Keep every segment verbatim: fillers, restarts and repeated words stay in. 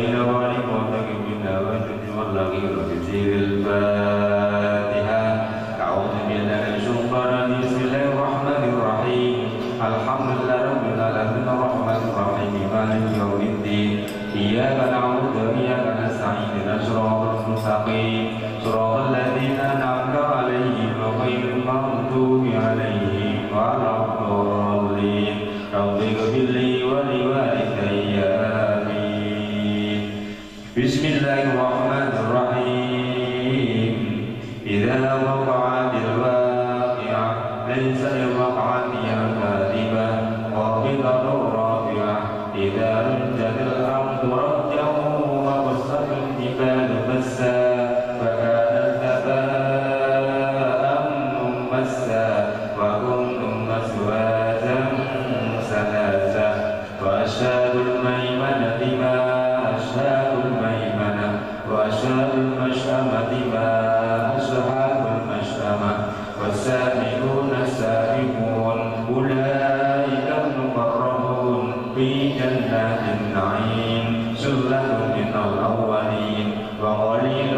إلى والي وتقبلنا وتجمع لك وتجزي بالفاتحة. أعوذ بالله من الشيطان الرجيم. بسم الله الرحمن الرحيم. الحمد لله رب العالمين. الرحمن الرحيم. مالك يوم الدين. إياك نعبد وإياك نستعين. اهدنا الصراط المستقيم. صراط الذين أنعمت عليهم غير المغضوب عليهم ولا الضالين. رب اغفر لي ولوالدي. آمين. بسم الله الرحمن الرحيم. إذا وقعت الواقعة. ليس لوقعتها كاذبة. خافضة رافعة. إذا رجت الأرض رجا وبست الجبال بسا. فكانت هباء منبثا. وكنتم أزواجا ثلاثة. وأصحاب الميمنة ما أصحاب الميمنة. وأصحاب المشأمة ما أصحاب المشأمة. والسابقون السابقون. أولئك المقربون في جنات النعيم. ثلة من الأولين. وقليل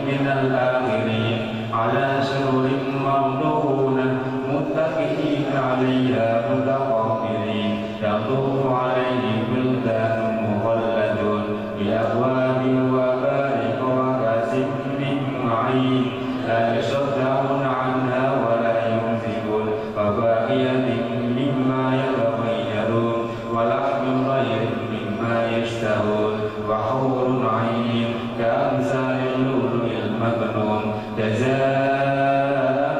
من الآخرين. على سرر موضونة. متكئين عليها متقابلين. يطوف عليهم ولدان مخلدون. بأكواب وأباريق وكأس من معين. لا يصدعون عنها ولا ينزفون. وفاكهة مما يتخيرون. ولحم طير مما يشتهون. وحور عين كأمثال اللؤلؤ المكنون. جزاء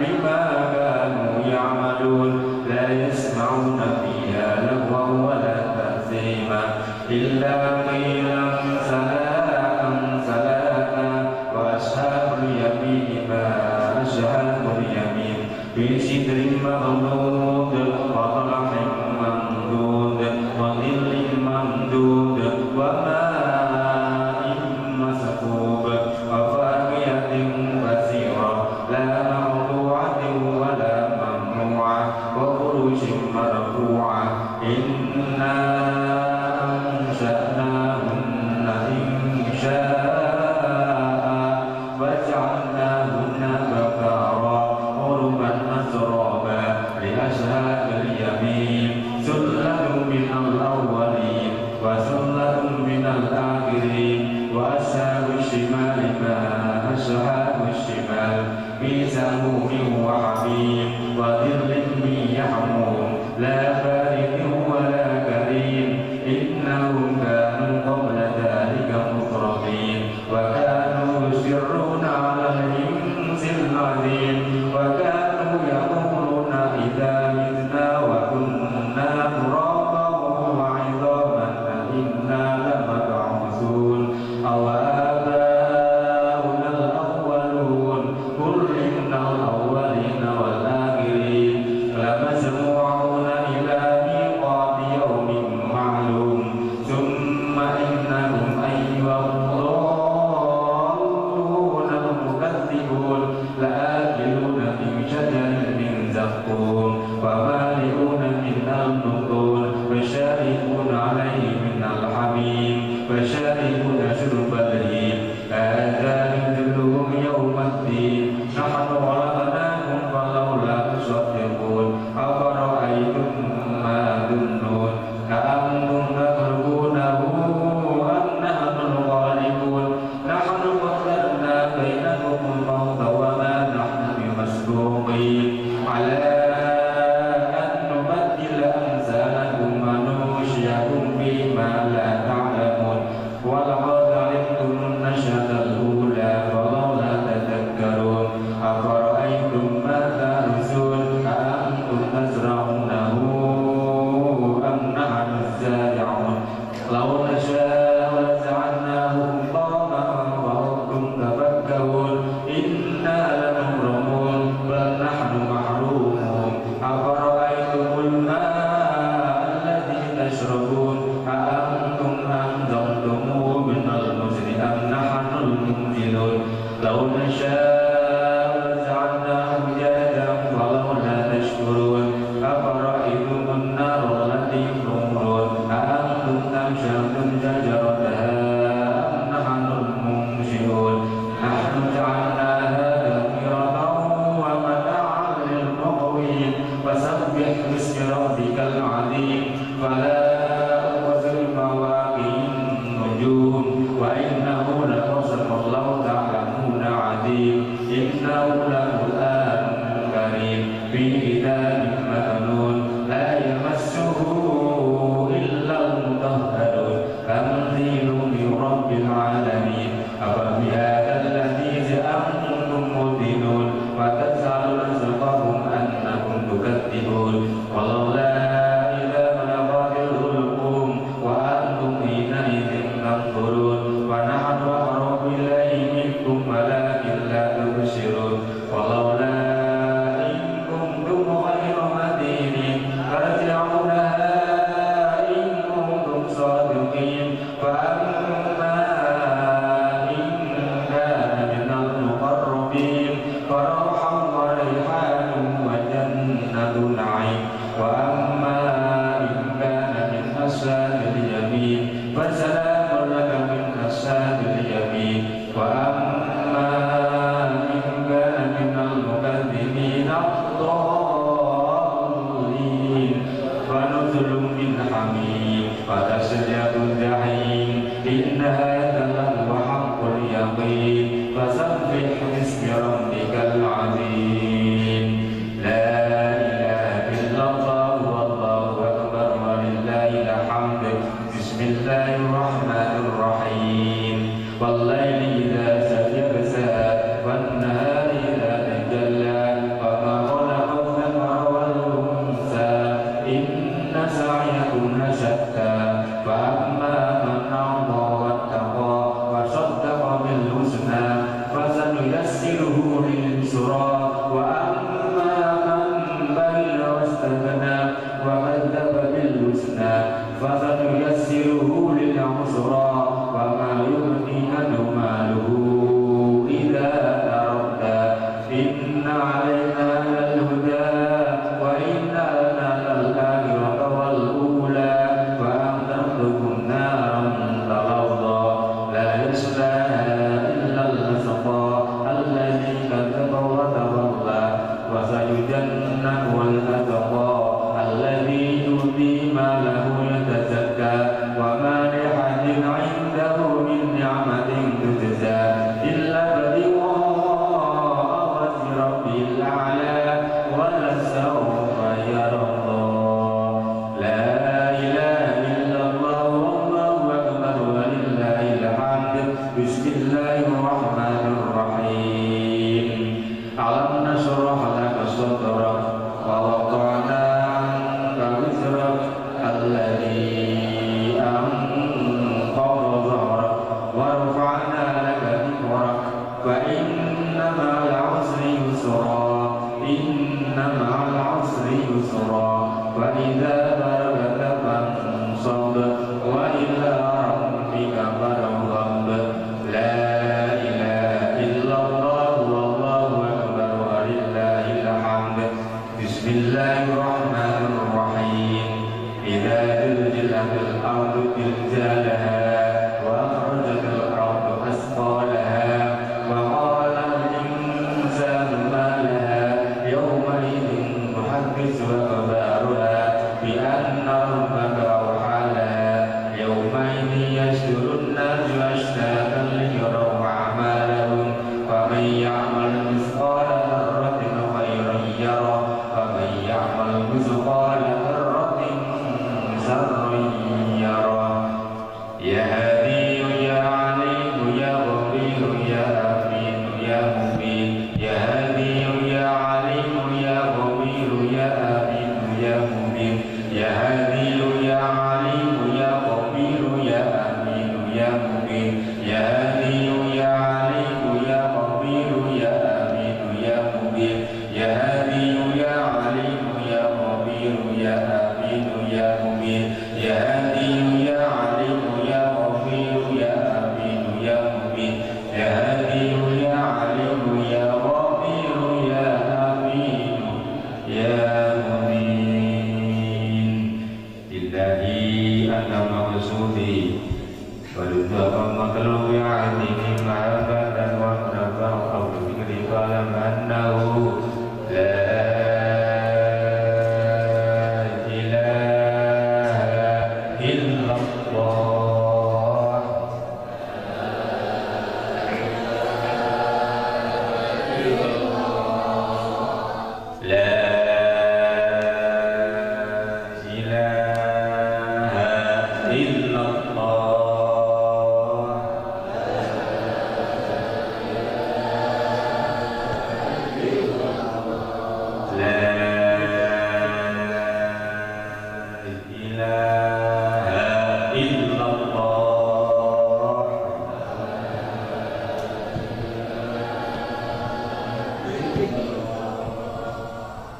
بما كانوا يعملون. لا يسمعون فيها لغوا ولا تأثيما. إلا قيلا سلاما سلاما. وأصحاب اليمين ما أصحاب اليمين. في سدر مخضود. وطلح ممدود. وظل ممدود. وماء مسكوب. وفاكهة كثيرة. لا مقطوعة ولا ممنوعة. وفرش مرفوعة. إنا أنشأناهن إنشاء. فجعلناهن أبكارا عربا أترابا. لأصحاب اليمين ثلة من الأولين وثلة من الآخرين. وأصحاب الشمال ما أصحاب الشمال. في سموم وحميم. وظل من يحموم. لا بارد ولا كريم. إنهم كانوا قبل ذلك مترفين. وكانوا يصرون على الحنث العظيم. وكانوا يقولون إذا متنا وكنا ترابا وعظاما أإنا لمبعوثون أو آباؤنا الأولون. قل إن الأولين والآخرين لمجموعون إلى ميقات يوم معلوم. ثم إنكم أيها الضالون المكذبون لآكلون من شجر من زقوم فمالئون منها البطون فشاربون عليه من الحميم فشاربون شرب الهيم. هذا نزلهم يوم الدين. نحن خلقناكم فلولا تصدقون. أفرأيتم ما تمنون. أأنتم تخلقونه أم نحن الخالقون. نحن قدرنا بينكم الموت وما نحن بمسبوقين على أن نبدل أمثالكم وننشئكم فيما لا تعلمون. ولقد علمتم النشأة الأولى فلولا تذكرون. أفرأيتم ما تحرثون أأنتم تزرعونه أم نحن الزارعون. لو نشاء لجعلناه حطاما فظلتم تفكهون. إنا لمغرمون بل نحن محرومون. أفرأيتم الماء الذي تشربون أأنتم أنزلتموه من المزن أم نحن المنزلون. لو نشاء لجعلناه أجاجا فلولا تشكرون. أفرأيتم النار التي تورون أأنتم أنشأتم شجرتها إله إلا الله وحق اليقين. فسبح باسم ربك العظيم. لا إله إلا الله والله أكبر ولله الحمد. بسم الله الرحمن الرحيم. والليل إذا سجى يغشى. والنهار إذا تجلى. وما خلق الذكر والأنثى. إن سعيكم لشتى. فأما من أعطى واتقى وصدق بالحسنى فسنيسره لليسرى وأما من بخل واستغنى وكذب بالحسنى فسنيسره للعسرى وما يغني عنه ماله إذا تردى. إن علينا للهدى وإن لنا للآخرة والأولى وأنذرتكم نارا تلظى لا يصلاها إلا الأشقى الذي كذب وتولى وسيجنبها الأتقى الذي يؤتي ماله يتزكى وما لأحد عنده من نعمة تجزى إلا ابتغاء وجه ربه الأعلى ولسوف يرضى. لا إله إلا الله والله أكبر ولله الحمد. بسم الله الرحمن الرحيم. ألم نشرح لك صدرك ووضعنا عنك وزرك الذي أنقض ظهرك ورفعنا لك ذكرك فإن مع العسر يسرا إن مع العسر يسرا فإذا فرغت فانصب وإلى ربك فارغب. لا إله إلا الله والله أكبر ولله الحمد. بسم الله الرحمن الرحيم. إذا زلزلت الأرض زلزالها وأخرجت الأرض أثقالها وقال الإنسان ما لها يومئذ تحدث أخبارها بأن ربك أوحى لها. يومئذ يصدر الناس أشتاتا ليروا أعمالهم فمن يعمل مثقال ذرة خيرا يره ومن يعمل مثقال ذرة شرا يره. يا هادي يا عليم يا خبير يا أمين يا مبين. يا هادي يا عليم يا خبير يا أمين يا مبين. يا هادي يا عليم يا خبير يا أمين يا مبين. يا هادي يا عليم يا خبير يا أمين يا مبين. يا هادي يا عليم يا خبير يا أمين يا مبين. يا هادي يا عليم يا خبير يا أمين يا مبين. يا هادي يا عليم يا خبير يا أمين يا مبين. إلهي أنت مقصودي. ولذاك المطلوب عندي محبة ومنافعة أو بذكر فاعلم أنه لا إله إلا الله. لا إله إلا الله. لا إله إلا الله.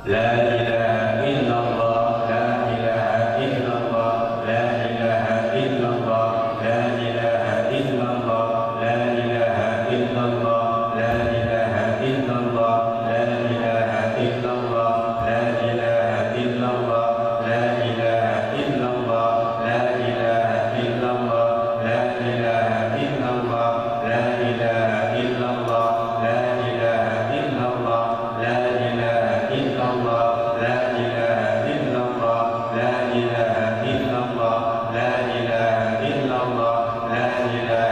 لا إله إلا الله، لا إله إلا الله، لا إله إلا الله، لا إله إلا الله، لا إله إلا الله، لا إله إلا الله، لا إله إلا الله، لا إله إلا الله، لا إله إلا الله، لا إله إلا الله، لا إله إلا الله، لا إله إلا الله، لا إله إلا الله، لا إله إلا الله، لا إله إلا الله، لا إله إلا الله، لا إله إلا الله، لا إله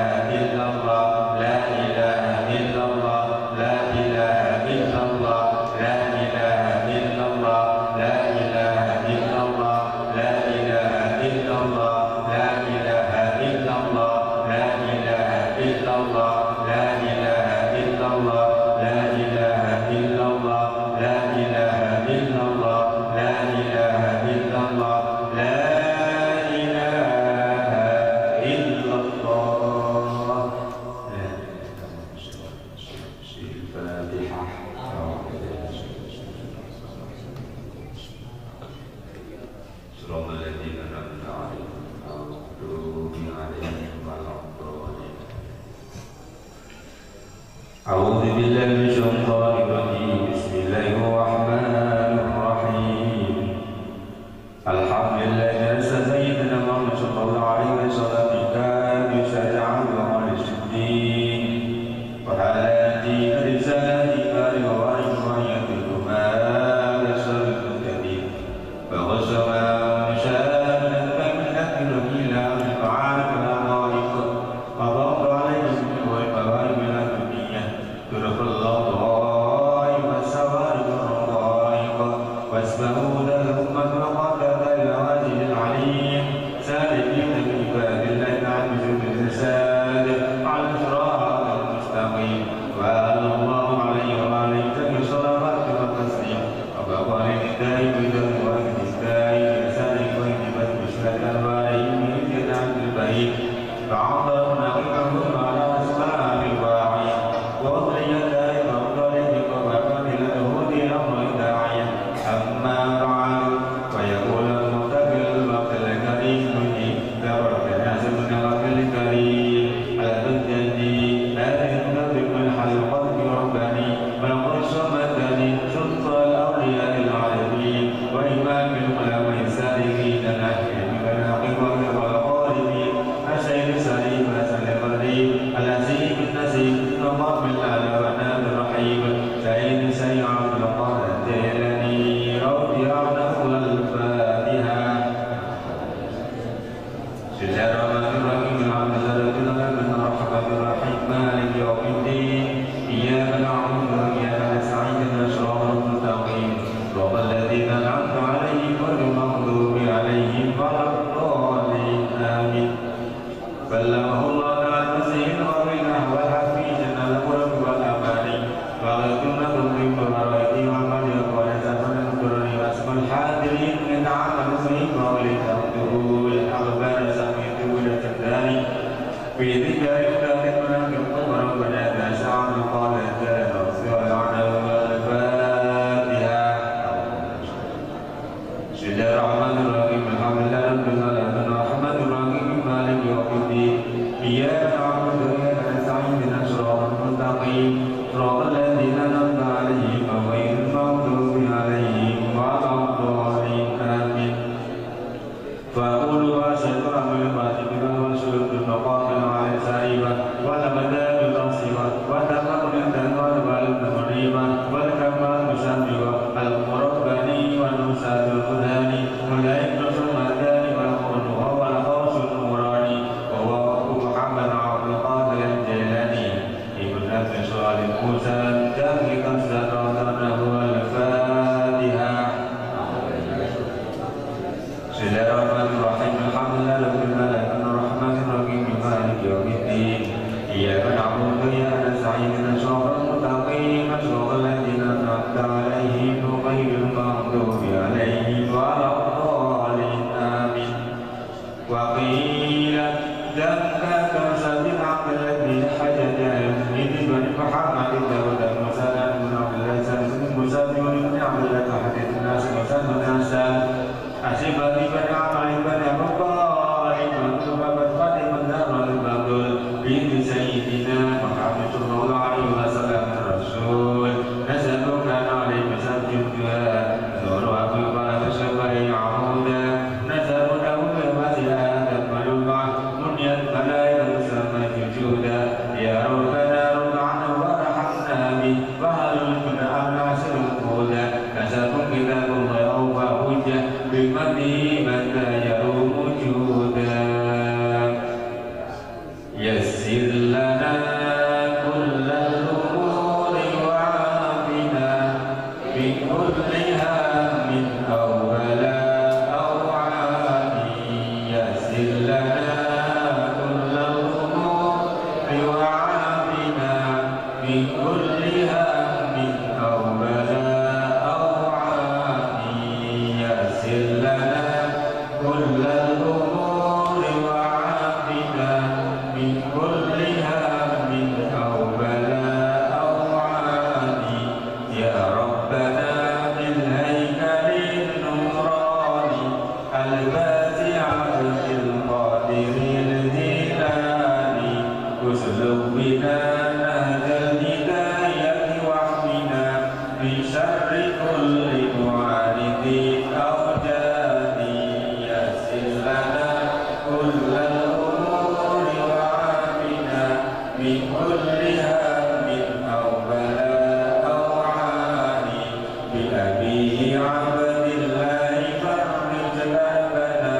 أعوذ بالله من الشيطان الرجيم. بسم الله الرحمن الرحيم. الحمد لله الذي أرسل سيدنا محمد صلى الله عليه وسلم بالكتاب والشريعة وقال الصديق وعلى دين الرسالة قال وعلى وعيته ما بشر المهتدين. وقسم شهادة من أجله إلى أهل المعارف والعقائد وضرب عليهم بالمواهب الأدبية. ترك الله طائف السوارق والرقائق واسمعوا ذا الأمة وقد دل العزيز العليم سالكين من عباد الله العزيز الفساد على الصراط المستقيم. وعلى الله عليه وعليه الصلاة والتسليم. وبقى للداعي بدم والمستاعي بلسان وجبت مثل الأنوار من جنان البعيد. فعظم نقيبه على أسماء الواعي. وأطري دائما طريق وفقد الهدي أمر داعي. أما بعد، فيقول المتقي الوقت الكريم به، تبرك ناس من الرب الكريم. ألا تنتهي هذه النظم من حلقة رباني. ولقد صمتني سلطان الأولياء العارفين وإمام العلماء السالكين نحيا بمناقبك والقاربين السيد السليم الحسن البدري الأسيم النسيم المقام الأعلى والنائب الرحيم سيد الشيخ عبد القادر الجيلاني رضي الله عنه. الفاتحة. بسم الله الرحمن الرحيم. الحمد لله رب العالمين. الرحمن الرحيم. مالك يوم الدين. إياك نعبد وإياك نستعين. اهدنا الصراط المستقيم. صراط الذين أنعمت عليهم غير المغضوب عليهم ولا الضالين. آمين. بلغه الله تعالى المسيح القوي نحو الحق في جميع الأمور والأماني. وأغثنا بالطيب وبركته وعمل يقول سفر القرآن واسم الحاضرين من عمل سيد وولد عبده الأخبار سمعت ولد الداني. في ذكر يقدم من القبر وبنى سعد قال جل وعلا. الفاتحة. بسم الله الرحمن الرحيم. الحمد لله رب العالمين. الرحمن الرحيم. مالك يوم الدين. إياك نعبد وإياك نستعين. اهدنا الصراط المستقيم. صراط الذين أنعمت عليهم غير المغضوب عليهم ولا الضالين. آمين. فأقول وأشهد أن الفاتحة والشروط المقابلة على السائبة والأبدان القاسمة والتمام الأنوار والمغربة والكمال المشرفة المربني والمرشد المداني والعلم الرمضاني والقرآن وهو الغوث النوراني وهو أبو محمد عبد القادر الجيلاني ابن أبي صالح موسى الجامعي قد ذكرنا. الفاتحة. بسم الله الرحمن الرحيم. الحمد لله رب العالمين. الرحمن الرحيم. مالك يوم الدين. إياك نعبد وإياك نستعين. اهدنا الصراط المستقيم. صراط الذين أنعمت عليهم غير المغضوب عليهم ولا الضالين. آمين. وقيل دمك كوثر عبد الله بن حجاج بن محمد داود موسى بن عبد الله بن موسى بن عبد الله حديث الناس موسى بن عيسى. Asy-Syibabi bin Amr bin Abu Thalib, Abu Bakar Fatimah, Zahra, Al-Batul, binti Sayyidina Muhammad sallallahu alaihi wasallam, Rasul. Nasabuka alaihi wasallam juga. Nuru Abu Bakar Syafi'i Amuda. Nasabu Nabi Masih Adam Malumah. Munyat malaika sama jujuda. Ya Rabbana Rabbana warhamna bi. Wahlul min amna sirul huda. Nasabun kitabullah awfa hujjah. Bimani mata yarumu juda. Yassir lana kullal umuri wa'afina min kulli hammin aw bala aw 'ani. Yassir lana kullal umuri wa'afina من كل هم أو بلاء أو عاني. يسر لنا كل الأمور وعافنا من كل هم أو بلاء أو عاني. يا ربنا بالهيكل النوراني الفاتحة للقادر الجيلاني، اسلك بنا نهج الهدى من كل هم أو بلاء أو عاني، بأبي عبد الله فرج كربنا،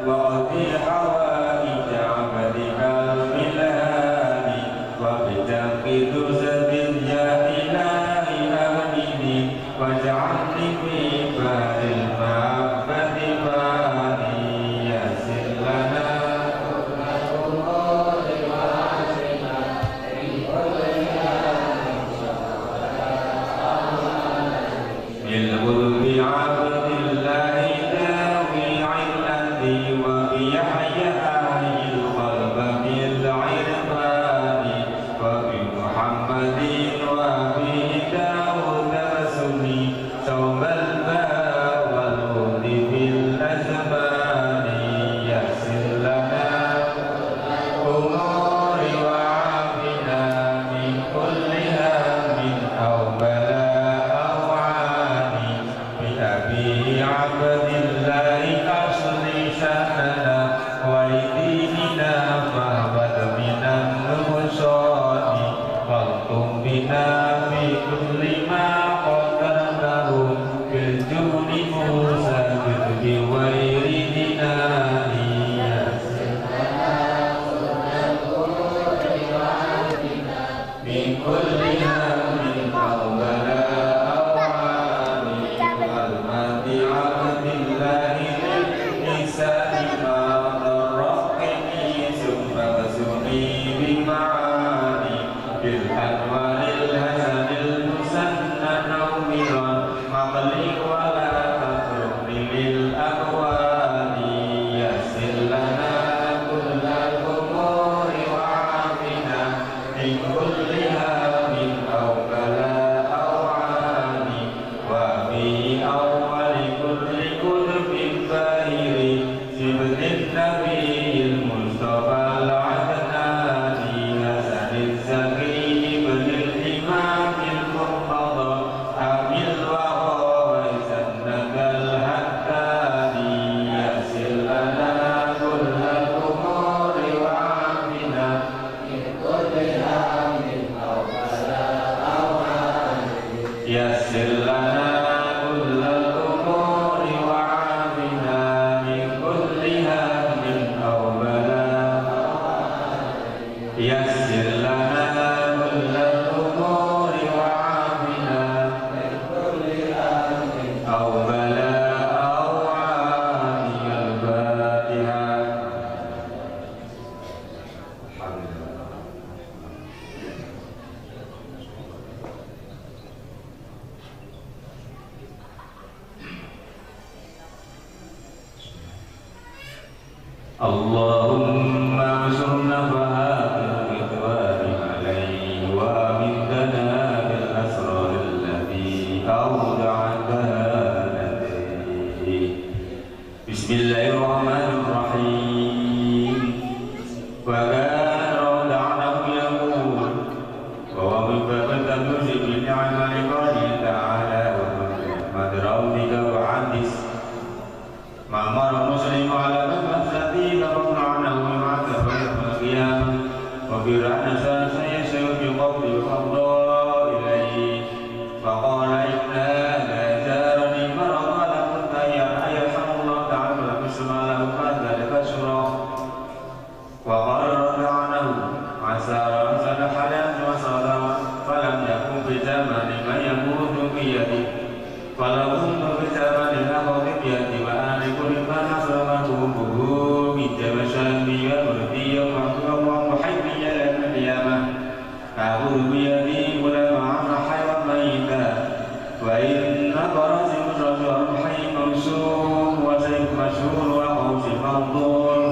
واقض حوائج عبدك الملهاني، وبجنب تسد يا إلهي أغنني، واجعلني في بحر المحبة فاني. يسر لنا كل الأمور وعافنا من كل هم. بالقرب عبد الله ذوي علتي، وبيحيى أحيي القلب بالعرفان، وبمحمد وأبي داود أسني، ثوب البهاء والورد في الأزمان. يسر لنا الأمور وعافنا من كل هم أو بلاء أو عاني، بأبي عبد الله أصلح شأننا ولديننا فاحفظ من النقصان، والطف بنا في كل ما قدرته، بالجود موسى جد بغير دنان. من كل هم أو بلاء أو عاني، بحرمة عبد الله للنساء ما ضرتني، ثم اغزني بمعاني، بالأنوار الحسن المثنى نورا عقلي ولا تتركني للأهوال. يسر لنا كل الأمور وعافنا من كل هم أو بلاء أو عاني، وفي أول كل قطب باهر، سبط النبي المصطفى العدناني، حسن الزكي بن الإمام المرتضى، أبي الورى ويسنك الهداني. يسر لنا كل الأمور وعافنا من كل هم أو بلاء أو عاني. يسر لنا كل الأمور وعافنا من كل هم أو بلاء أو عاني. يسر لنا كل الأمور وعافنا من كل هم أو بلاء أو عاني. الفاتحة. الحمد لله. اللهم انصر نفحات الرضوان عليه وأمدنا بالأسرار التي أودعتها لديه. بسم الله الرحمن الرحيم. وكان رضي عنه يقول، وهو من باب التنفس بالنعم لقوله تعالى، وقل بنعمة ربك فحدث. ما مر مسلم على مفزته فضل عنه يعذب يوم القيامة، وفرعون سيسير بقوله فافضى إليه، فقال إن هذا زارني مرض ولم أطير أن يرحم الله تعالى فلم يسمع له فأنزل فسورة. وقال رضي الله عنه، عسى رأس الحياة وصدى، فلم يكن في زماني من يموت بيدي، ولو كنت في زماني لمت بيدي، وأنا لكل من أسلم قلبه من جمع شامي ومردي ومحبي يوم القيامة. أخذ بيدي كلما عاش حيا ميتا، وإن فرسي مشرش ورمحي ممسوم وسيف مشحون وقوسي مبطون،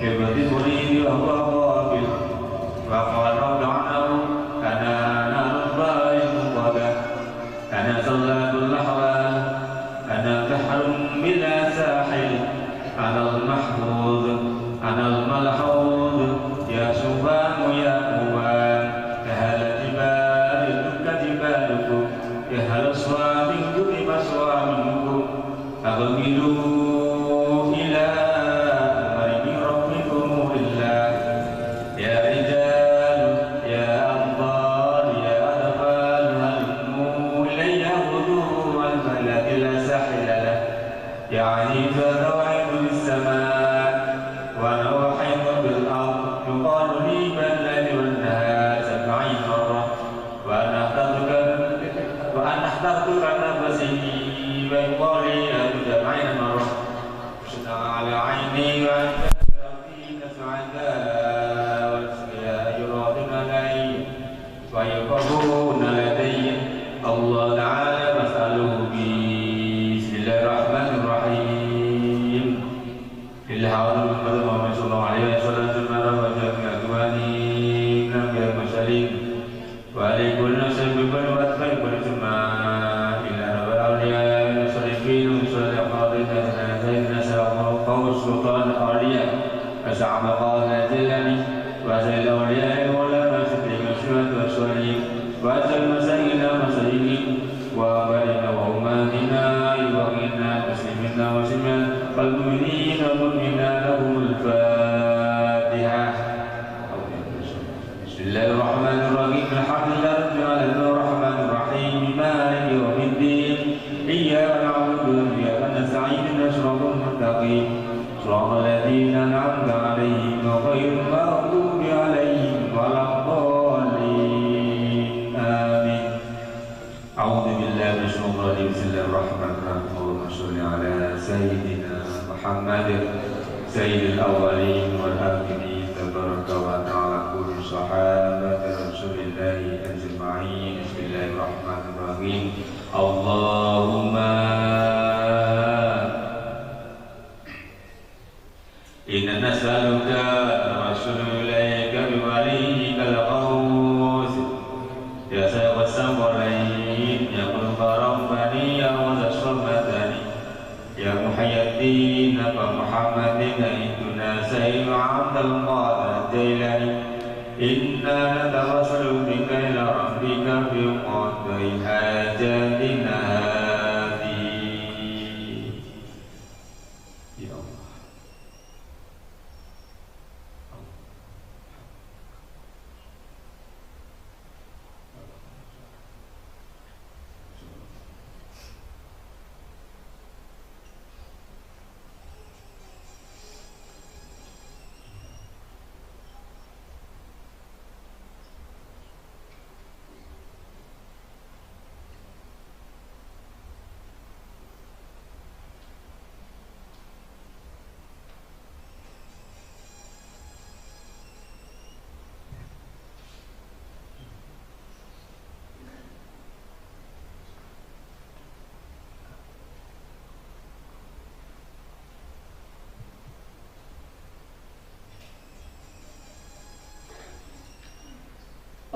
ابتغ مريدي وهو غافل. وقال رضي الله عنه، ويقربون لدي الله تعالى فاسألوه بي. بسم الله الرحمن الرحيم. إلى حضرة محمد صلى الله عليه وسلم، جميع الأنبياء والمرسلين، وعلى كل نفس بكل وقت بكل زمان، إلى رب الأولياء والصالحين وصالح قاضي سيدنا سيدنا سيدنا القوم السلطان الأولياء وسعد القادر الجيلاني وسائر الأولياء والعلماء الصديقين والشهداء والصالحين وأسر المساكين والمساجين وآبائنا وأمهاتنا وأخواننا المسلمين والمسلمات والمؤمنين والمؤمنات لهم الفاتحة. بسم الله الرحمن الرحيم. الحمد لله رب العالمين. الرحمن الرحيم. مالك يوم الدين. إياك نعبد وإياك نستعين. اهدنا الصراط المستقيم. صراط الذين أنعمت عليهم غير المغضوب عليهم ولا الضالين. آمين. أعوذ بالله من الشيطان الرجيم. بسم الله الرحمن الرحيم. اللهم صل على سيدنا محمد سيد الأولين والآخرين تبارك وتعالى كل صحابة رسول الله أجمعين. بسم الله الرحمن الرحيم. اللهم إنا نسألك نتوسل إليك بوليك الغوث يا سيف الثقلين يا قلب ربني يا غوث الصمدين يا محي الدين أبا محمد سيدنا سيف عبد القادر الجيلاني. إنا نتوسل بك إلى ربك بقضاء حاجاتنا هذه. يا الله.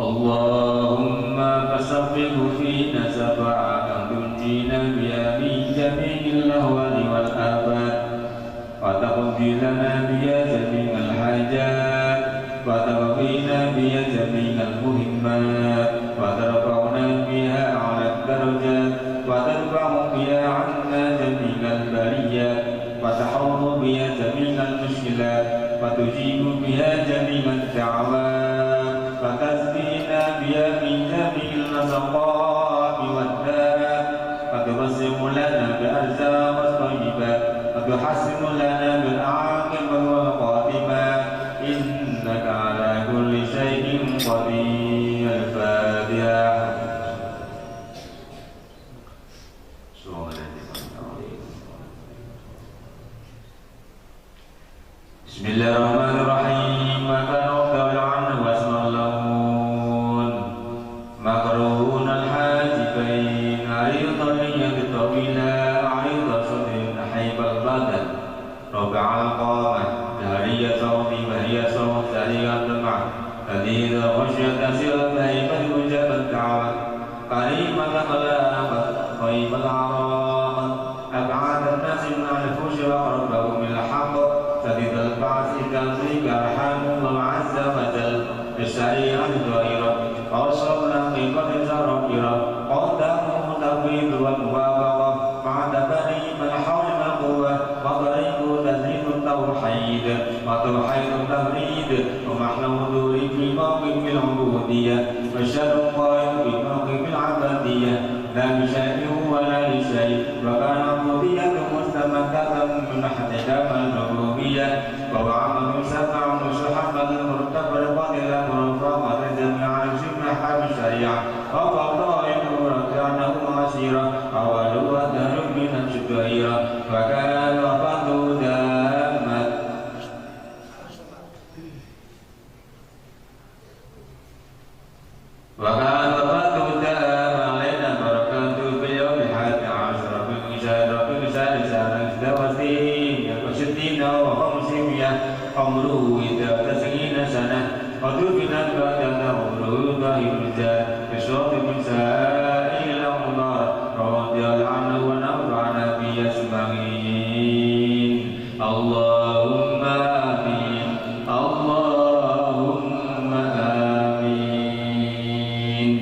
اللهم فصببه فينا شفاعة تنجينا بها من جميع الأهوال والآفات، وتقضي لنا بها جميع الحاجات، وتبلغنا بها جميع المهمات، وترفعنا بها أعلى الدرجات، وتدفع بها عنا جميع البليات، وتحل بها جميع المشكلات، وتجيب بها جميع الدعوات، وتشفينا بها من جميع الأسقام والداءات، وتبسم لنا بالأرزاق الطيبة، وتحسن لنا بالعاقبة والخاتمة، إنك على كل شيء قدير. الفاتحة. بسم الله الرحمن الرحيم. ما كان ربك غافلا عما يعملون. مكروهون الحاجبين عريض اللحية طويلا عريض الصدر نحيف البدن رفيع القامة دهري الصوت بهي الصوت سريع الدمعة شديد الخشية تسير بهيبة مجاب الدعوة كريم الأخلاق طيب الأعراق أبعد الناس من الفحش وأقربهم إلى الحق شديد البعث إذا ضيق أرحام الله عز وجل بالشريعة ظاهرة وأشرف الحقيقة سرائرا قدمه التوفيق والموافقة مع تبني من حولنا القوة وطريقه تجديد التوحيد وتوحيد التفريد ومحو الدور في موقف العبودية والشر القائم في موقف العبدية لا بشيء ولا لشيء وكان عبوديته مستمدة من احتكام الربوبية وهو عمل سمع مستحب المرتبط بفضل المرافقة جميعا في محب الشريعة وفضائل رضي عنه عشيرة أولها دهر من الشكيرة وكان وفاته تامة. وكان وفاته تام علينا بركاته في اليوم الحادي عشر من شهر، من شهر، شهر ستة وستين، وستين وخمسمية، عمره إحدى وتسعين سنة، ودفن بعدنا عمره طيب الجاه، بشرف من سائر الأعمار، رضي الله عنه ونفعنا به أجمعين. اللهم آمين. اللهم آمين.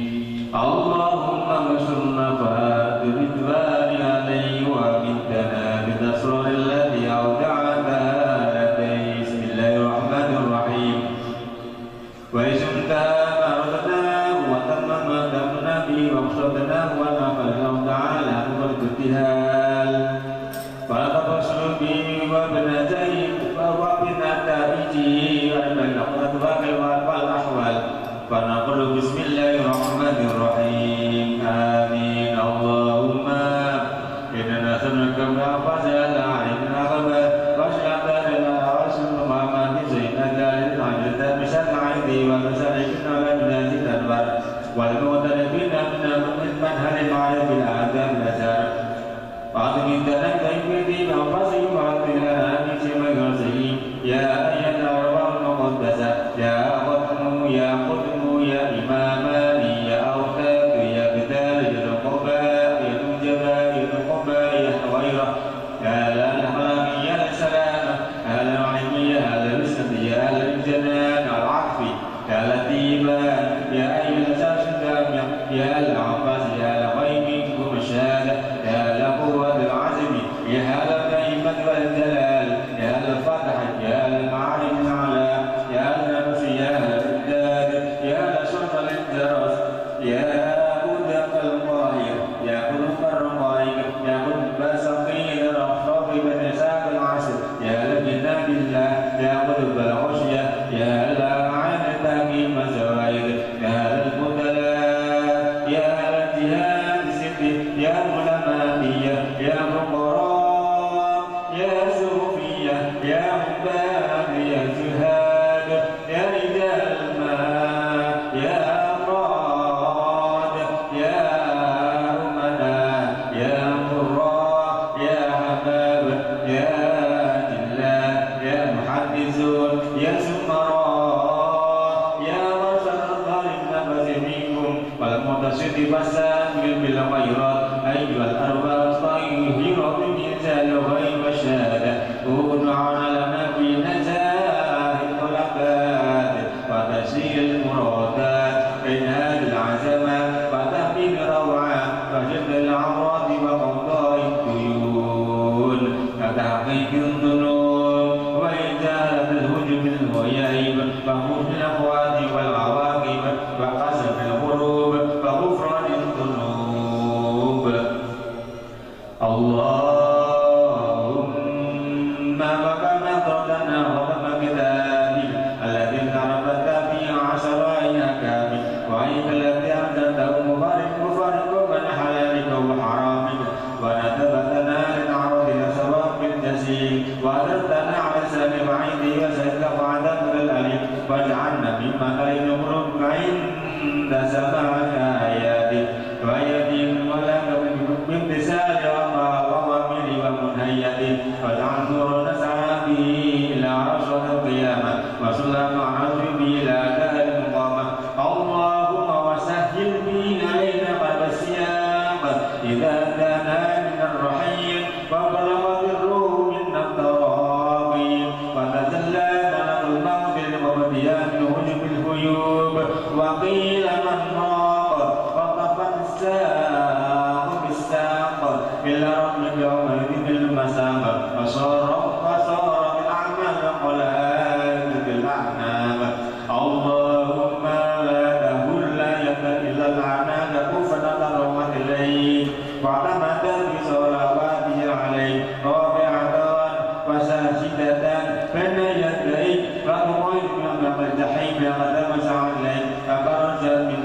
اللهم انصر نفحات الرضوان عليه وأمتنا بالأسرار التي أودعتها لديه. بسم الله الرحمن الرحيم. وإذ انتهى ما أردناه وتم ما هممنا به وقصدناه وما قدرناه تعالى حق الابتهال. فنتبصر به وبنتائج-، وبنتائجه أجمعين الأقوال والأحوال. فنقول: بسم الله الرحمن الرحيم. آمين. اللهم إنا نسألك بألفاظ الأعلى من الأخبار وأشهد أن لا إله إلا أنت محمد سيدنا الذي عجزت بشر العيد والمشركين ولا من هذه الأنوار والمغترفين من منهل المعارف الأعظم الأزهر. وأعطني الدرجة في الدين وأنفسهم وأعطني لنا من شمال رأسهم. يا أيتها الأرواح المقدسة، يا قطب، يا قطب، يا إمامان، يا أوتاد، يا أبدال، يا نقباء، يا نجباء، يا نقباء، يا حويرة، يا أهل الأخلاق، يا أهل السلامة، يا أهل العلم، يا أهل الرزق، يا أهل الجنان، العطف، يا لطيفا، يا أيها الأساس الجامع، يا العباس، يا الغيب منكم الشهادة، يا القوة العزم، يا الهيمة والجلال، يا الفتح، يا المعارج الأعلى، يا النفس، يا الإمداد، يا الصوت الجرس، يا قدم القاهر، يا قدم الرقائق، يا قدم السقيل الرفرف بن إسحاق العسل، يا لبنا بالله، يا قطب الغشية، يا لا عين تقيم الزوائد، يا ذا الفضلاء، يا ذا الجهاد الستي، يا علمائية، يا فقراء، يا صوفية، يا عباد، يا زهاد، يا رجال المال، يا أمراض، يا أمناء، يا قراء، يا أحباب، يا أجلاء، يا محدثون، يا سمراء، يا مرشد الظالم نفس منكم، والمقتصد والسابق بالخيرات، أيها الأرواح الطاهرة من زال الغيب والشهادة، كونوا عونا لنا في نجاح الطلبات وتحصيل المرادات، وإنهاء العزمات، وتحقيق الروعات، وجلب العورات، وقضاء الديون، وتحقيق الظنون، وإزالة الحجب والعيب، وحسن الأخوات والعواقب، وقصف القلوب، وغفران الذنوب. اللهم وكما أخبرتنا وتم كتابك الذي ضربت فيه عشر أيام كامل، وعيد الذي أنزلته مبارك مفرق بين حلالك وحرامك، ونتبتنا لنعرض إلى سواء بالجحيم، وأدركتنا على لسان بعيد وسيدك وعذابك الأليم، واجعلنا ممن تلين قلوبك عند سماع آياتك ويدين ولا بامتثال أوامره ونهيه، واجعل نورا نسعى به إلى عرش القيامة، وسلما نرجو به إلى دار المقامة. اللهم وسهل به علينا باب السياق إذا انتهينا من الرحيل، وبلغت الروح منا التراقي، وتجلى ملك الموت للمبديات بحجب الغيوب، وقيل من راق، وطفت الساق بالساق إلى ربك يومئذ المساق، وصار، وصارت الأعمال كالحجارة الأعناق. اللهم لا تهل ليلة إلا جعلناها كفنا تضرعا إليك، واعتمدنا بصلواتنا عليك، رافعة وساجدة بين يديك، ونقيم من أمام الجحيم أقدام ساعة إليك، فخرجنا من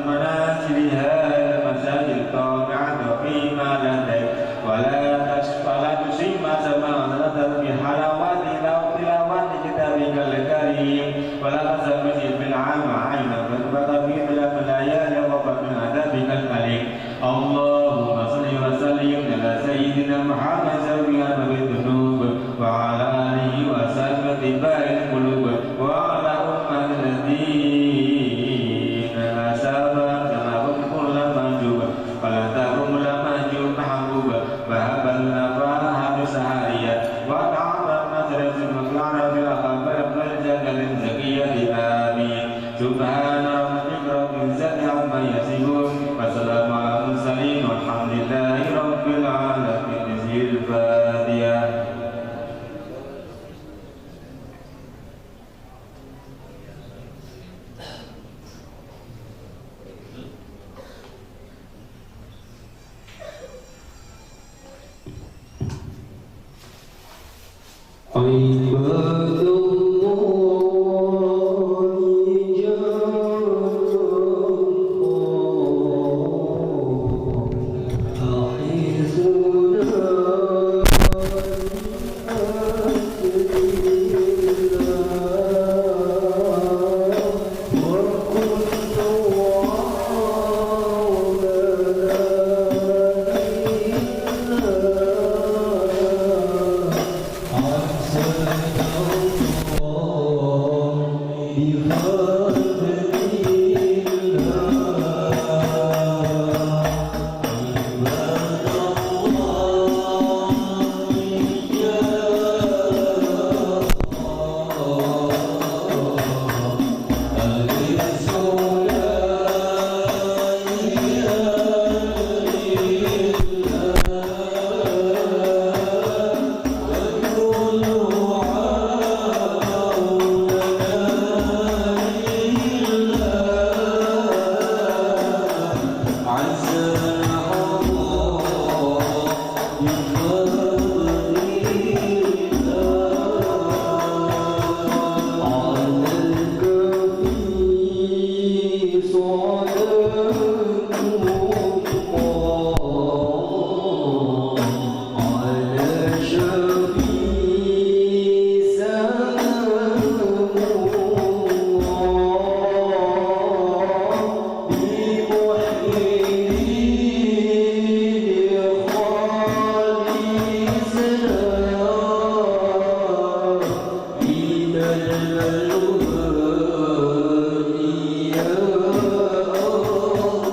عباد الله، جعل الله أعزنا بحبل الله، وكل عون لنا بالله.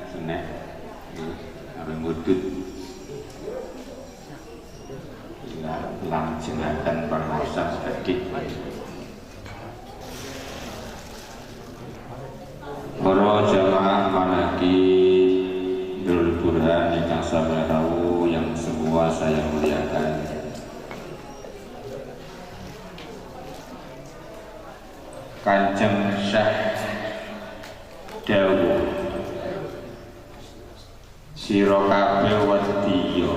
Senek, ngambil mudut. Lah, lang jenengan pangaosan sekedik. Para jamaah manaki Darul Burhan ingkang sami rawuh yang semua saya muliakan. Kanjeng Syekh dawuh, sira kabeh wedya,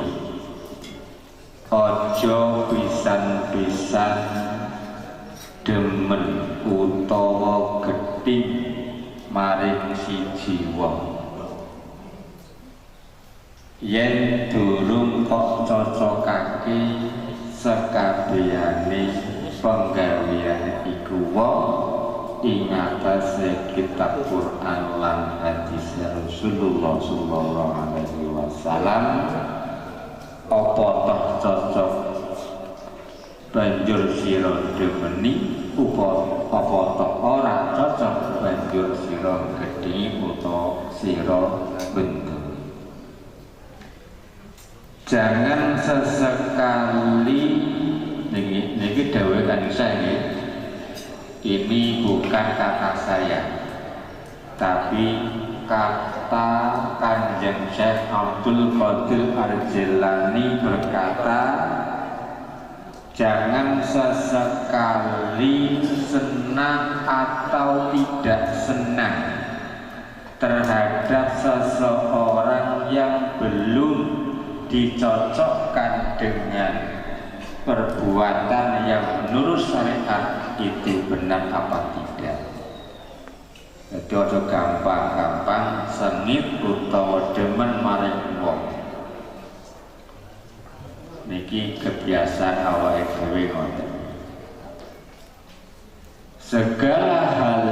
aja pisan-pisan demen utawa gething maring siji wong. Yen durung kok cocokake sekabehane penggaweane iku wong ing atase kitab Quran lan hadis Rasulullah sallallahu alaihi wasallam, apa toh cocok banjur sira demeni, upa-, apa tok ora cocok banjur sira gedhi utawa sira bendu. Jangan sesekali, niki, niki dawuhe Kanjeng Syekh nggih. Ini bukan kata saya, tapi kata Kanjeng Syekh Abdul Qadir Al-Jailani berkata, jangan sesekali senang atau tidak senang terhadap seseorang yang belum dicocokkan dengan perbuatan yang menurut syariat itu benar apa tidak. Jadi aja gampang-gampang sengit utawa demen maring wong. Niki kebiasaan awake dhewe ngoten. Segala hal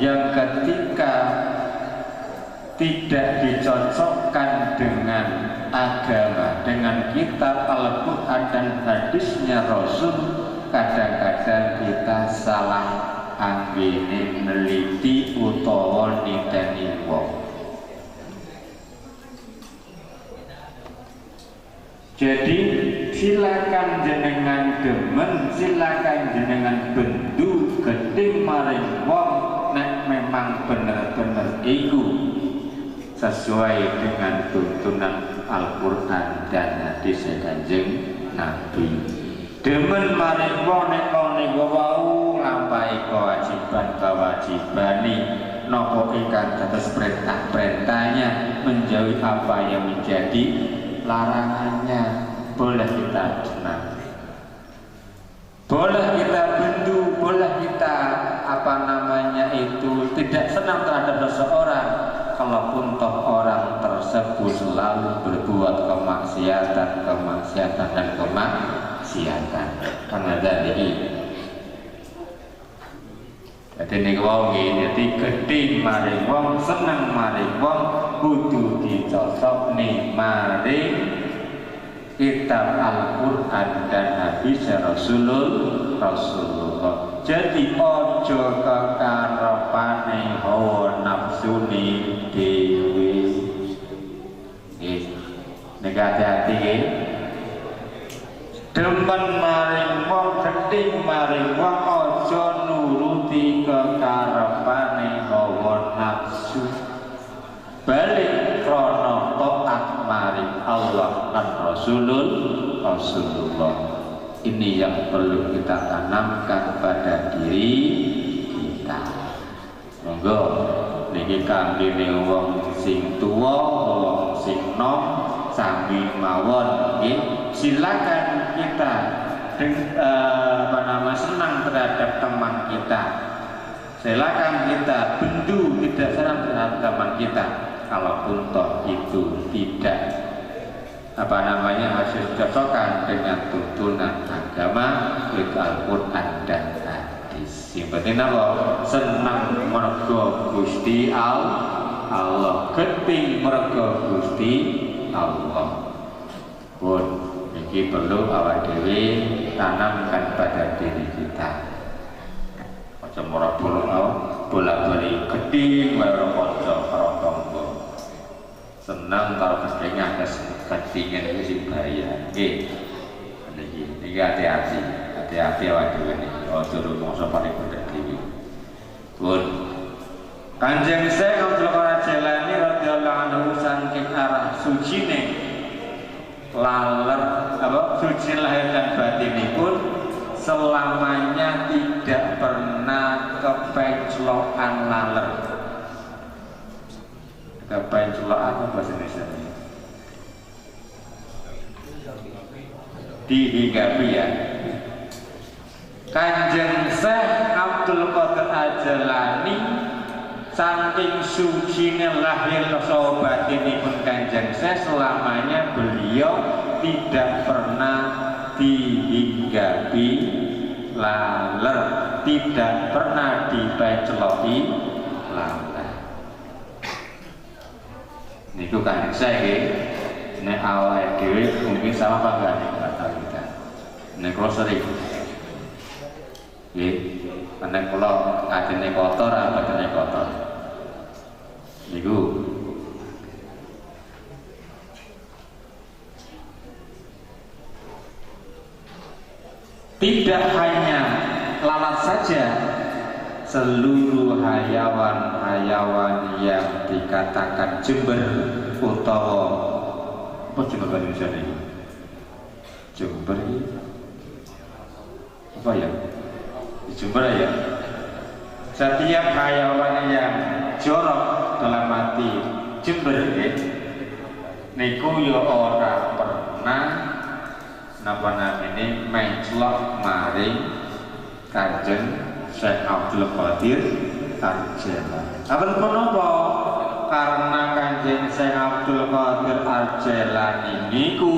yang ketika tidak dicocokkan dengan agama, dengan kitab Al-Quran dan hadisnya Rasul, kadang-kadang kita salah anggene neliti utawa niteni wong. Jadi, silakan jenengan demen, silakan jenengan bendu gething maring wong nek memang bener-bener iku sesuai dengan tuntunan Al-Quran dan hadis Kanjeng Nabi. Demen maring wong nek wong niku wau nglampahi kewajiban-kewajibane, napa ingkang dados perintah-perintahnya, menjauhi apa yang menjadi larangannya. Boleh kita senang. Boleh kita bendu, boleh kita, apa namanya itu, tidak senang terhadap seseorang, kalaupun toh orang tersebut selalu berbuat kemaksiatan, kemaksiatan, dan kemaksiatan. Karena dari ini. Jadi niku wau nggih, jadi gething maring wong, seneng maring wong, kudu dicocokne maring kitab Al-Quran dan hadis Rasulul-, Rasulullah. Jadi ojo kekarepane hawa nafsune dhewe. Nggih. Niki hati-hati nggih. Demen maring wong, gething maring wong, aja nuruti kekarepane hawa nafsu. Balik krana taat maring Allah lan Rasulul-, Rasulullah. Ini yang perlu kita tanamkan pada diri kita. Monggo, niki kanggene wong sing tuwa, wong sing nom, sami mawon, nggih. Silakan kita deng-, eh, apa nama, senang terhadap teman kita. Silakan kita bendu, tidak senang terhadap teman kita. Kalaupun toh itu tidak, apa namanya, harus cocokkan dengan tuntunan agama, itu Al-Quran dan hadis. Yang penting apa? Senang mergo Gusti Al-, Allah, gething mergo Gusti Allah. Pun, niki perlu awak dhewe tanamkan pada diri kita. Aja mara bola, bola-bali gething wae ora kanca, ora kanca Seneng karo ketinggian, kes-, ketinggian itu sing bahaya. Nggih. Niki, niki hati-hati. Hati-hati awak dhewe niki. Ojo rumangsa paling bener dhewe. Pun. Kanjeng Syekh Abdul Qadir Jailani radhiyallahu anhu saking arah sucine laler, apa, suci lahir dan batinipun selamanya tidak pernah kepenclokan laler. Kepenclokan apa bahasa Indonesia ini? Dihinggapi, ya. Kanjeng Syekh Abdul Qadir Al-Jailani, saking sucine lahir saha batinipun Kanjeng Syekh, selamanya beliau tidak pernah dihinggapi laler, tidak pernah dipencloki laler. Niku kan saya nggih, nek awake dhewe mungkin sama apa enggak nih, enggak tahu kita. Nek kula sering. Nggih, nek kula atine kotor apa atine kotor. Niku. Tidak hanya lalat saja, seluruh hayawan-hayawan yang dikatakan jember utawa apa jember bahasa Indonesia ini? Jember ini apa ya? Jember ya. Setiap hayawan yang jorok dalam arti jember, ya, niku ya ora pernah napa namine menclok maring Kanjeng Syekh Abdul Qadir Al-Jailani. Apa pun apa? Karena Kanjeng Syekh Abdul Qadir Al-Jailani niku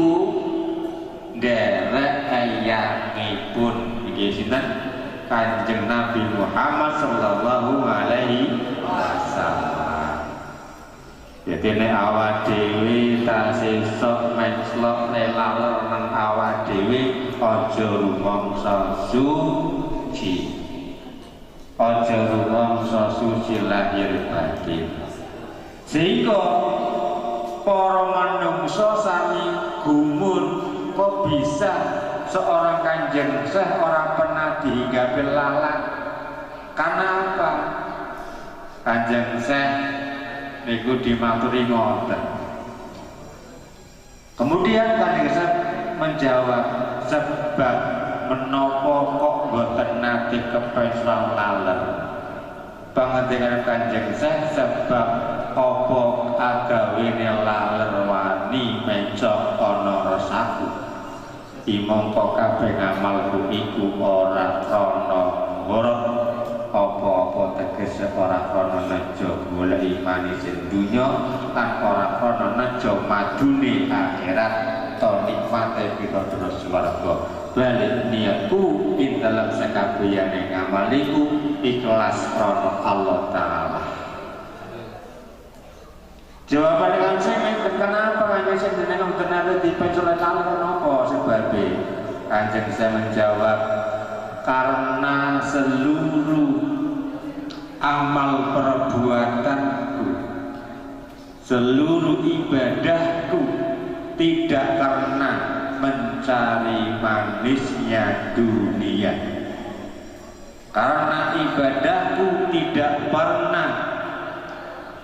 nderek eyangipun, nggih, sinten? Kanjeng Nabi Muhammad sallallahu alaihi wasallam. Jadi nek awak dhewe tasesok menclok laler nang awak dhewe, aja rumangsa suci. Aja rumangsa suci lahir batin. Sehingga para manungsa sami gumun, kok bisa seorang Kanjeng Syekh ora pernah dihinggapi lalat? Karena apa? Kanjeng Syekh niku dimaturi ngoten. Kemudian Kanjeng Syekh menjawab, sebab menapa kok mboten nate kepenclok laler? Pangandikan Kanjeng Syekh, sebab apa agawene laler wani mencok ana resaku? Imangka kabeh ngamalku iku ora krana ngorot apa-apa, tegese ora krana nejo goleki manise dunya, lan ora krana nejo madune akhirat, to nikmate pira-pira swarga. Balik niatku ing dalem sekabehane ngamaliku ikhlas krana Allah Ta'ala. Jawaban dengan sing ngeten, kenapa Kanjeng Syekh jenengan mboten nate dipenclok laler, napa sebabe? Kanjeng Syekh menjawab, karena seluruh amal perbuatanku, seluruh ibadahku tidak karena mencari manisnya dunia. Karena ibadahku tidak pernah,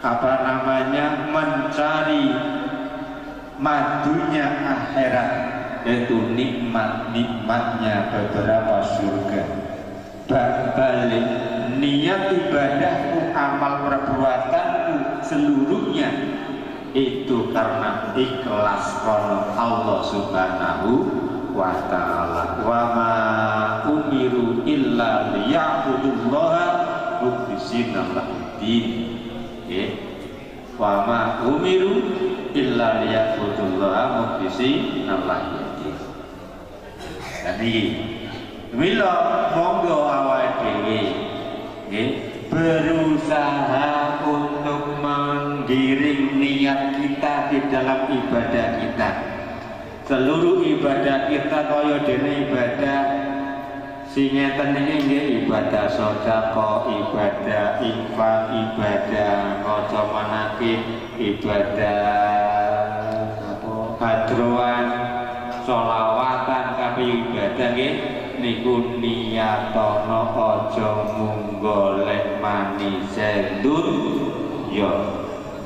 apa namanya, mencari madunya akhirat, yaitu nikmat-nikmatnya beberapa surga. Ba-, balik, niat ibadahku, amal perbuatanku seluruhnya itu karena ikhlas karena Allah Subhanahu wa Ta'ala. Wa ma umiru illa liya'budullaha mukhlishina lahuddin. Nggih. Wa ma umiru illa liya'budullaha mukhlishina lahuddin. Dan iki, mila monggo awake dhewe, nggih, berusaha untuk menggiring niat kita di dalam ibadah kita. Seluruh ibadah kita kaya dene ibadah Sing ngeten niki nggih ibadah sedekah, ibadah infak, ibadah maca manakib, ibadah apa, hadroan, sholawatan, kabeh ibadah nggih. Niku niatono, aja mung golek manise dunya.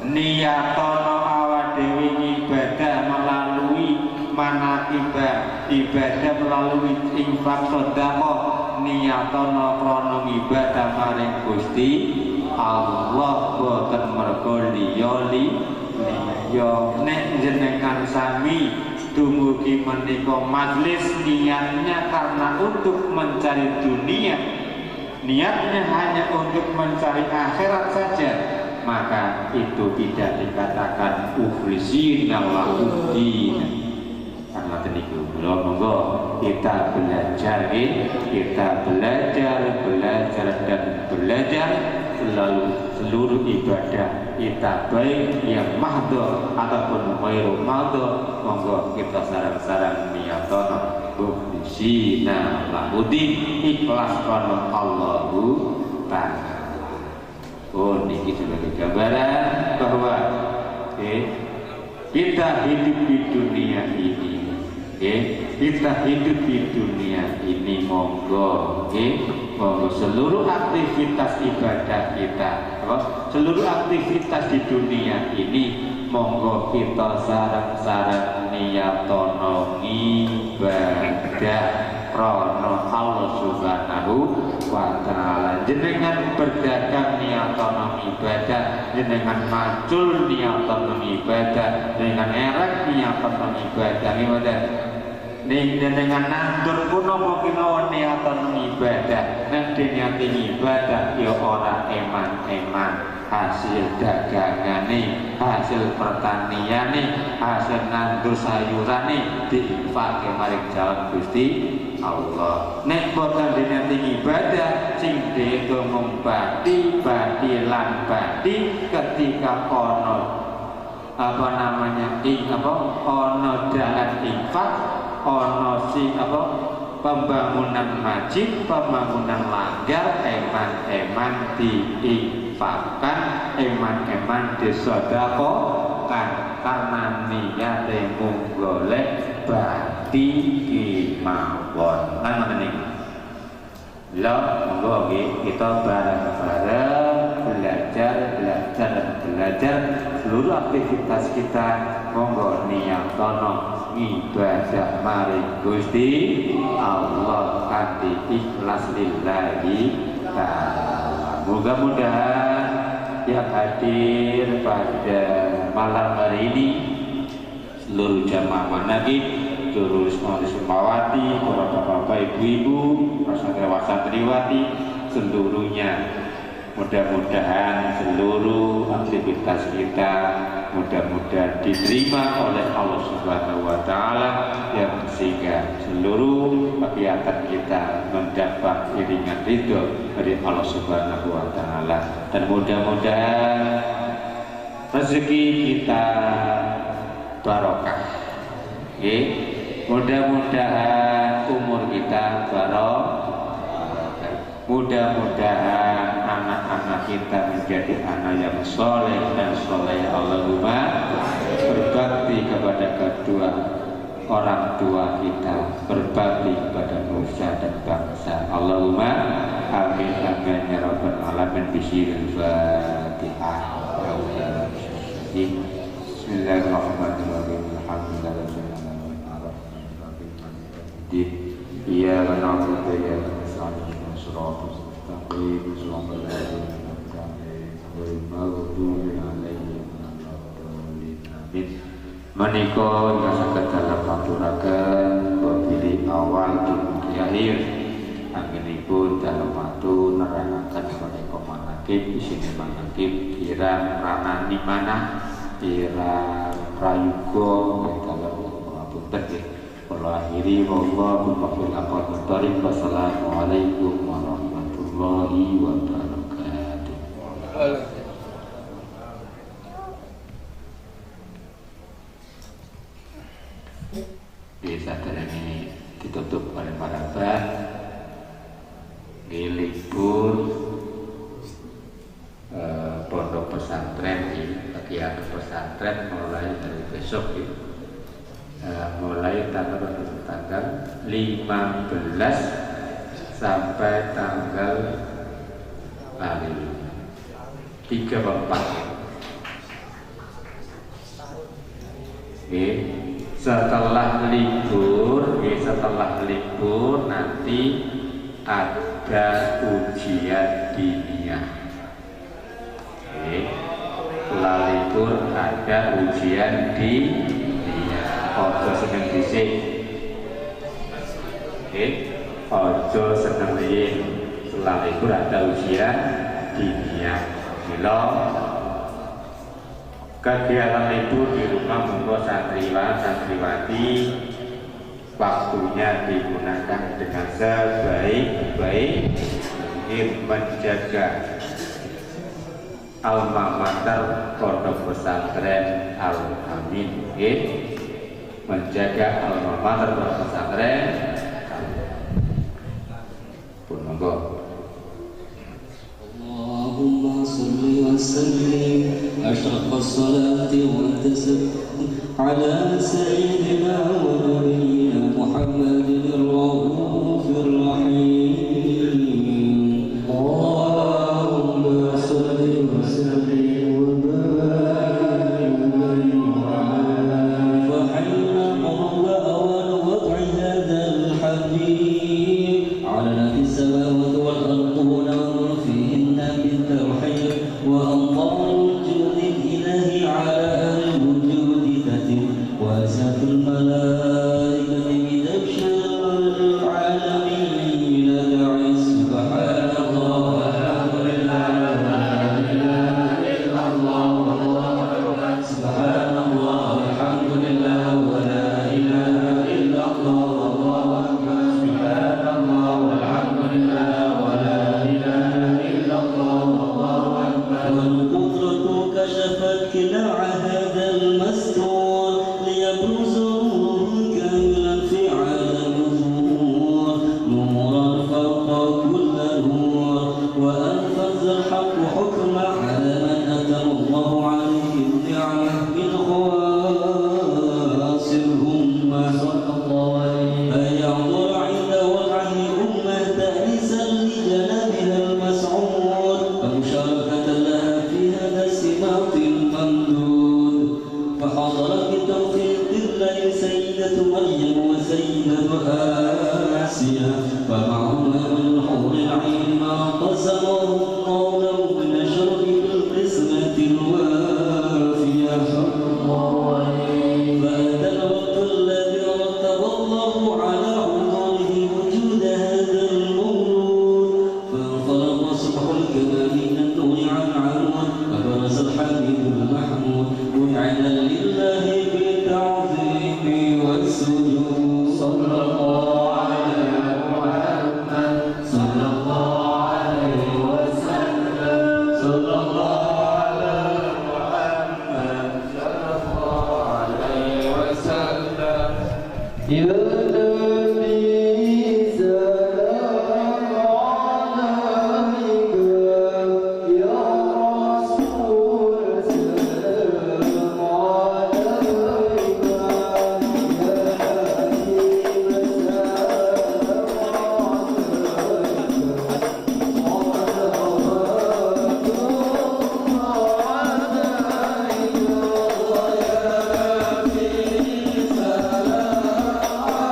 Niatono awak dhewe ngibadah melalui manakibah, ibadah melalui infak sedekah, niatono krana ngibadah maring Gusti Allah, boten mergo liya li-, liya. Nek jenengan sami dumugi menika majlis niatnya karena untuk mencari dunia, niatnya hanya untuk mencari akhirat saja, maka itu tidak dikatakan mukhlisina lahuddin. Karena niku, mula monggo kita belajar, nggih. Kita belajar, belajar, dan belajar selalu seluruh ibadah kita, baik yang mahdoh ataupun ghairu mahdoh, monggo kita sarang-sarang niatono mukhlisina lahuddin, ikhlas karena Allahu Ta'ala. Oh, niki sebagai gambaran bahwa, eh, kita hidup di dunia ini, eh, kita hidup di dunia ini, monggo, eh, monggo seluruh aktivitas ibadah kita, apa, seluruh aktivitas di dunia ini, monggo kita sarang-sarang niatono ngibadah krana Allah Subhanahu wa Ta'ala. Jenengan berdagang niatono ibadah, jenengan macul niatono ibadah, jenengan erek niatono ibadah, ibadah. Ning jenengan nandur pun apa kemawon niatono ibadah, nek diniati ibadah ya ora eman-eman. Hasil dagangane, hasil pertaniane, hasil nandur sayurane diinfake maring jalan Gusti Allah. Nek boten diniati ibadah, sing diitung mung bati, bati lan bati, ketika ono apa namanya, ing-, apa, ono dalan infak, ono si, apa, pembangunan masjid, pembangunan langgar, eman-eman diinfakkan, eman-eman disedekahkan karena niate mung golek bati kemawon. Kan ngoten niku. Lo, monggo nggih, kita bareng-bareng belajar, belajar, dan belajar seluruh aktivitas kita. Monggo niatono ngibadah maring Gusti Allah kanthi ikhlas lillahi ta'ala. Mudah-mudahan yang hadir pada malam hari ini, seluruh jamaah manakib, seluruh Risma Rismawati, para bapak-bapak, ibu-ibu, para santriwan santriwati, seluruhnya. Mudah-mudahan seluruh aktivitas kita mudah-mudahan diterima oleh Allah Subhanahu wa Ta'ala, yang sehingga seluruh kegiatan kita mendapat iringan ridho dari Allah Subhanahu wa Ta'ala. Dan mudah-mudahan rezeki kita barokah. Nggih. Mudah-mudahan umur kita barokah. Mudah-mudahan anak-anak kita menjadi anak yang soleh dan soleh. Allahumma berbakti kepada kedua orang tua kita, berbakti kepada nusa dan bangsa. Allahumma amin, amin, ya rabbal alamin. Bismillahirrahmanirrahim. Bismillahirrahmanirrahim. Alhamdulillahirabbil alamin. Arrahmanirrahim. Maliki yaumiddin. Iyyaka na'budu wa iyyaka nasta'in. Ihdinas siratal mustaqim. Siratal ladzina an'amta 'alaihim ghairil maghdubi 'alaihim waladdallin. Amin. Menika ingkang saged dalem aturaken, bebili awal dumugi akhir. Anggenipun dalem waktu nerangaken menika manakib, isine manakib kirang ranani manah, kirang prayuga, nggih, dalem ngapunten, nggih. Kula akhiri, wallahumma fil aqwamit thariq. Wassalamualaikum warahmatullahi wabarakatuh. Di sadurunge ditutup oleh marhaban, Pesantren mulai dari besok, ya. Eh, mulai tanggal, tanggal lima belas sampai tanggal hari tiga atau empat. Oke. Setelah libur, oke, setelah libur nanti ada ujian diniyah. Oke. Setelah libur ada ujian diniyah. Ojo seneng dhisik. Oke. Ojo seneng riyin. Setelah libur ada ujian diniyah. Milo. Kegiatan libur di rumah monggo santriwan, santriwati waktunya digunakan dengan sebaik-baik mungkin menjaga alma mater Pondok Pesantren Al Amin, nggih. Menjaga alma mater Pondok Pesantren Al Amin. Pun monggo. اللهم صل وسلم أشرف الصلاة والتسليم على سيدنا ونبينا محمد الرؤوف الرحيم. اللهم صل وسلم وبارك عليه. فحين مضى أوان وضع هذا الحبيب علنت السماوات والأرض ونور فيهن بالترحيب، وأمطار الجود الإلهي على أهل الوجود تتم، وأزهت الملائكة بدبش العالمين تعز. سبحان الله والحمد لله ولا إله إلا الله والله أكبر. سبحان الله والحمد لله ولا إله إلا الله والله أكبر. سبحان الله والحمد لله ولا إله إلا الله والله أكبر. والقدرة كشفت قلاع هذا المستور ليبرز نورا كاملا في عالم الظهور، نورا فوق كل نور. وأنفذ الحق حكمه على من أتم الله عليه النعمة من خواص الأمة. صلى الله عليه. أن يحضر عند وضعه أمة تأنيسا لجنابها المسعود ومشاركة لها في هذا السباق الممدود. فحضر بتوفيق الله سيدة مريم وسيدة آسيا، ومعهما من الحور العين ما قسمه الله لهم من الشرف بالقسمة الوافية. فأتى الوقت الذي رتب الله على حضوره وجود هذا المولود. فانطلق صبح الكمال من النور عن عمود، فبرز الحميد المحمود مذعنا لله بالتعظيم والسجود. صلى الله على محمد، صلى الله عليه وسلم، صلى الله على محمد، صلى الله عليه وسلم. يا نبي سلام عليك، يا رسول سلام عليك، يا حبيب سلام عليك.